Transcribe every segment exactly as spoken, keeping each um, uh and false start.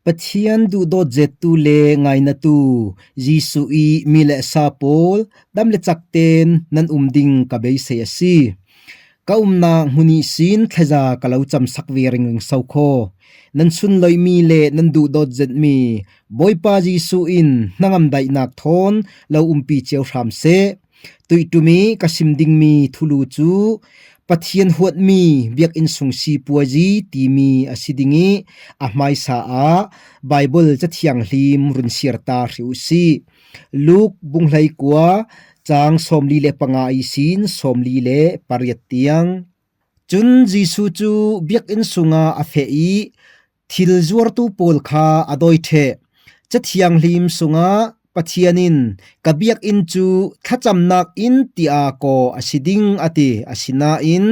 Pathian duhdawt zettu le ngainatu Jesuh ih mi le sa pawl, dam le cak ten nan um ding ka beisei a si. Ka umnak hmun ihsin thlaza ka lo camsak ve ringring so khaw. Nan sunloihmi le nan duhdawt zetmi Bawipa Jesuh in hnangam daihnak thawn lo umpi cio hram seh. Tuihṭum ih ka sim dingmi thulu cu Pathian huatmi biakinn sung sipuazi timi a si ding ih a hmaisa ah Baibal Ca Thianghlim run siar ta hrih uh sih. Luke bung hleikua, cang sawmli le panga ihsin sawmli le pariat tiang. Cun Jesuh cu biakinn sungah a feh ih thil zuartu pawl kha a dawi ṭheh. Ca Thianghlim sungah Pathian in, "Ka biakinn cu thlacamnak inn tiah kaw a si ding," a ti. Asinain,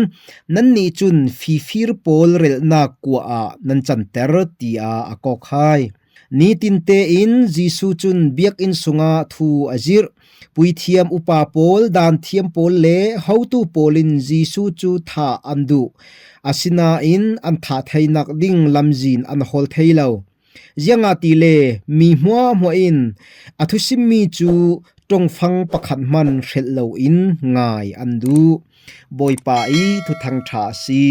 "Nannih cun fifir pawl relhnak kua ah nan canter," tiah a kawk hai. Nitin tein Jesuh cun biakinn sungah thu a zirh. Puithiam upa pawl, daan thiam pawl le hotu pawl in Jesuh cu thah an duh. Asinain an thah theinak ding lamzin an hawl thei lo. Ziangahtile mi hmuahhmuah in a thusimmi cu ṭongfang pakhat hman hrelh loin ngai an duh. Bawipa ih Thuthang ṭha a si.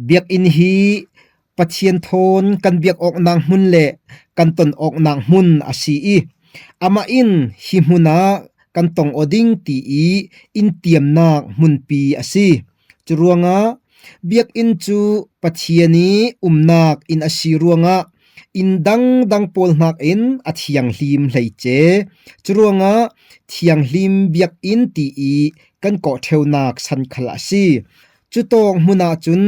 Biakinn hi Pathian thawn kan biak awknak hmun le kan ton awknak hmun a si ih, amah in hi hmun ah kan tong aw ding ti ih in tiamnak hmunpi a si. Curuangah biakinn cu Pathian ih umnak inn a si ruangah inn dangdang pawl hnakin a thianghlim hleice. Curuangah thianghlim biakinn ti ih kan kawhṭheunak san khal a si. Cutawk hmun ahcun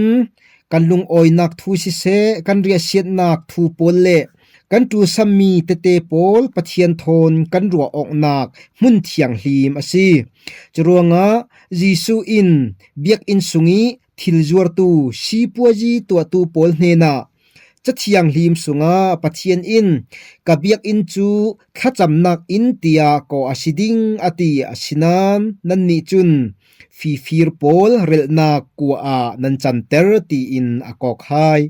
kan lungawinak thu siseh, kan riahsiatnak thu pawl le kan ṭulsammi tete pawl Pathian thawn kan ruah awknak hmun thianghlim a si. Curuangah Jesuh in biakinn sungih thil zuartu sipuazi tuahtu pawl hnenah Ca Thianghlim sungah Pathian in, "Ka biakinn cu thlacamnak inn tiah kaw a si ding," a ti. Asinain nannih cun fifir pawl relhnak kua ah nan canter, tiin a kawk hai.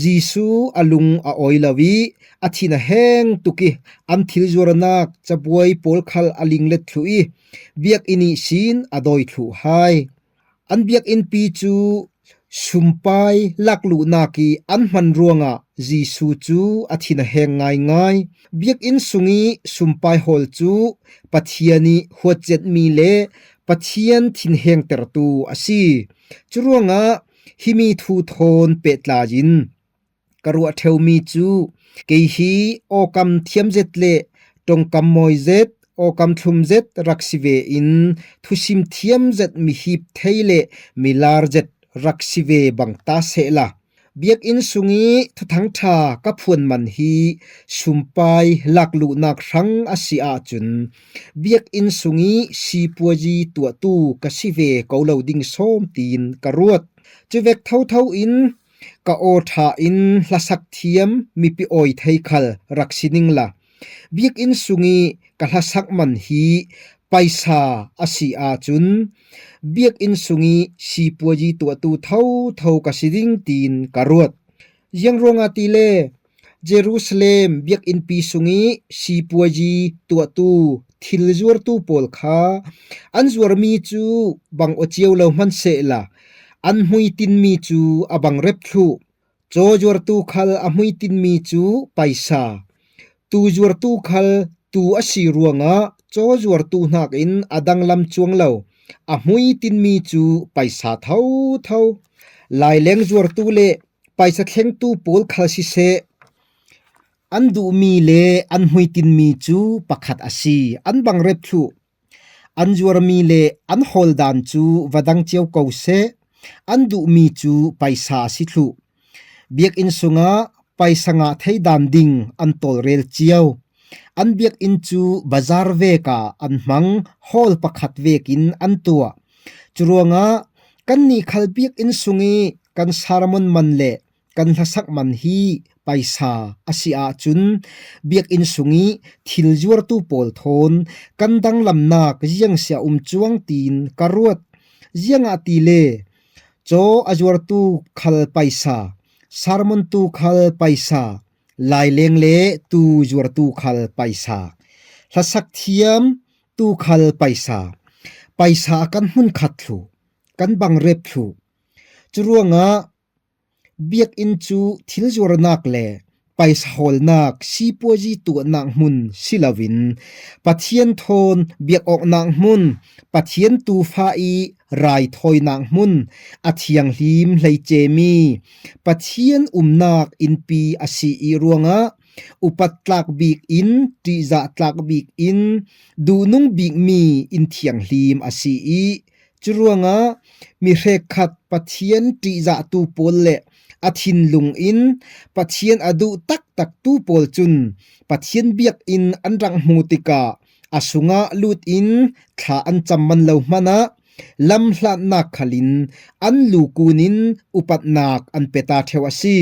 Jesuh a lung a awi lo ih a thin a heng tuk ih an thil zuarnak cabuai pawl khal a linglet thluh ih biakinn ihsin a dawi thluh hai. An biakinnpi cu sumpai lakluhnak ih an hman ruangah Jesuh cu a thin a heng ngaingai. Biakinn sungih sumpai hawl cu Pathian ih huatciatmi le Pathian thinhengtertu a si. Curuangah himi thu thawn pehtlai in ka ruah ṭheumi cu, kei hi awkam thiam zet le ṭongkam mawi zet, awkam thlum zet rak si ve in thusim thiam zet, mihip thei le milar zet rak si ve bang ta sehla, biakinn sungih Thuthang ṭha ka phuan man hi sumpai lakluhnak hrang a si ahcun biakinn sungih sipuazi tuahtu ka si ve ko lo ding sawm, tiin ka ruat. Cuvek thotho in ka aw ṭha in hlasak thiam mipi awi thei khal rak si ningla, biakinn sungih ka hlasak man hi paisa a si ahcun biakinn sungih sipuazi tuahtu thotho ka si ding, tiin ka ruat. Ziang ruangah tile Jerusalem biakinnpi sungih sipuazi tuahtu thil zuartu pawl kha an zuarmi cu bang aw cio lo hman sehla, an hmuitinmi cu a bang rep thluh. Caw zuartu khal a hmuitinmi cu paisa, tuu zuartu khal tuu a si ruangah caw zuartu hnakin a danglam cuang lo, a hmuitinmi cu paisa thotho. Laileng zuartu le paisa thlengtu pawl khal siseh, an duhmi le an hmuitinmi cu pakhat a si. An bang rep thluh. An zuarmi le an hawl dan cu va dang cio ko seh, an duhmi cu paisa a si thluh. Biakinn sungah paisa ngah thei dan ding an tawlrel cio. An biakinn cu bazar vek ah an hmang, hawl pakhat vekin an tuah. Curuangah kannih khal biakinn sungih kan sermon man le kan hlasak man hi paisa a si ahcun, biakinn sungih thil zuartu pawl thawn kan danglamnak ziang si a um cuang, tiin ka ruat. Ziangahtile caw a zuartu khal paisa, sermontu khal paisa, Laileng le tu zuartu khal paisa, hlasak thiam tu khal paisa, paisa a kan hmun khat thluh, kan bangrep thluh. Curuangah biakinn cu thil zuarnak le paisa hawlnak, sipuazi tuahnak hmun si loin Pathian thawn biak awknak hmun, Pathian tuufa i raithawinak hmun, a thianghlim hleice mi Pathian umnak innpi a si i ruangah upat tlak bik in, ṭihzah tlak bik in, duhnung bikmi inn thianghlim a si i, curuangah mi hrekkhat Pathian ṭihzahtu pawl le a thinlung in Pathian a duh taktaktu pawl cun Pathian biakinn an rak hmu tikah a sungah lut in thla an cam man lo hmanah lamhlatnak khalin an lu kunin upatnak an peta ṭheu a si.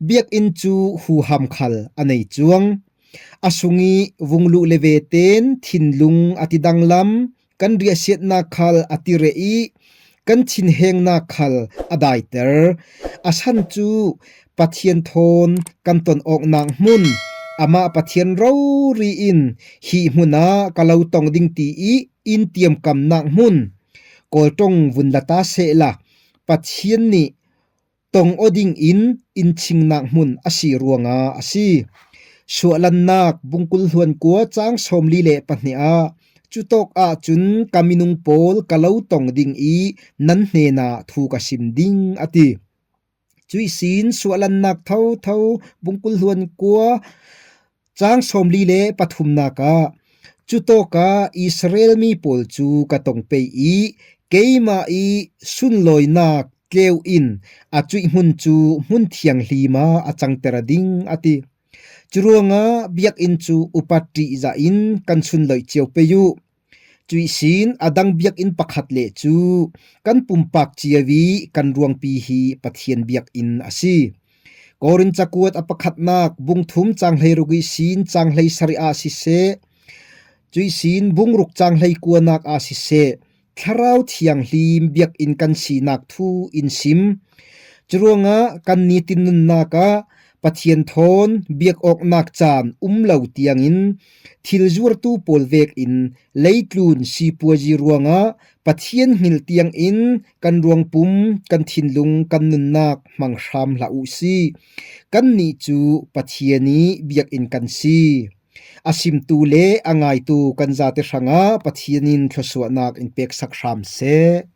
Biakinn cu huham khal a nei cuang. A sung i vungluh le vete'n thinlung a ti danglam, kan riahsiatnak khal a ti reh i kan thinhengnak khal a daiter. A san cu Pathian thawn kan ton awknak hmun, amah Pathian rori in hi hmun ah ka lo tong ding ti i in tiamkamnak hmun, kawlṭong vun la ta sehla Pathian nih tong aw dingin in chingnak hmun a si ruangah a si. Suahlannak bungkul hluan kua cang sawmli le pahnih ah, cutawk ahcun ka minung pawl ka lo tong ding i nan hnenah thu ka sim ding, a ti. Cuih sin Suahlannak thotho bungkul hluan kua cang sawmli le pathumnak ah, cutawkah Israel mi pawl cu ka tong pei i keimah i sunlawinak tleu in a cuih hmun cu hmun thianghlim ah a cangter a ding, a ti. Curuangah biakinn cu upat ṭihzah in kan sunloih cio pei uh. Cuih sin a dang biakinn pakhat le cu kan pumpak cio i kan ruangpi hi Pathian biakinn a si. Korin cakuat a pakhatnak bung thum cang hleiruk ihsin cang hleisarih ah siseh, cuih sin bung ruk cang hleikuanak ah siseh, Thlarau Thianghlim biakinn kan sinak thu in sim. Curuangah kan nitin nunnak ah Pathian thawn biak awknak caan um lo tiangin thil zuartu pawl vekin leitlun sipuazi ruangah Pathian hngilh tiangin kan ruangpum, kan thinlung, kan nunnak hmang hram hlah uh si. Kannih cu Pathian i biakinn kan si. A simtu le a ngaitu kan zate hrangah Pathian in thluasuahnak in peksak hram seh.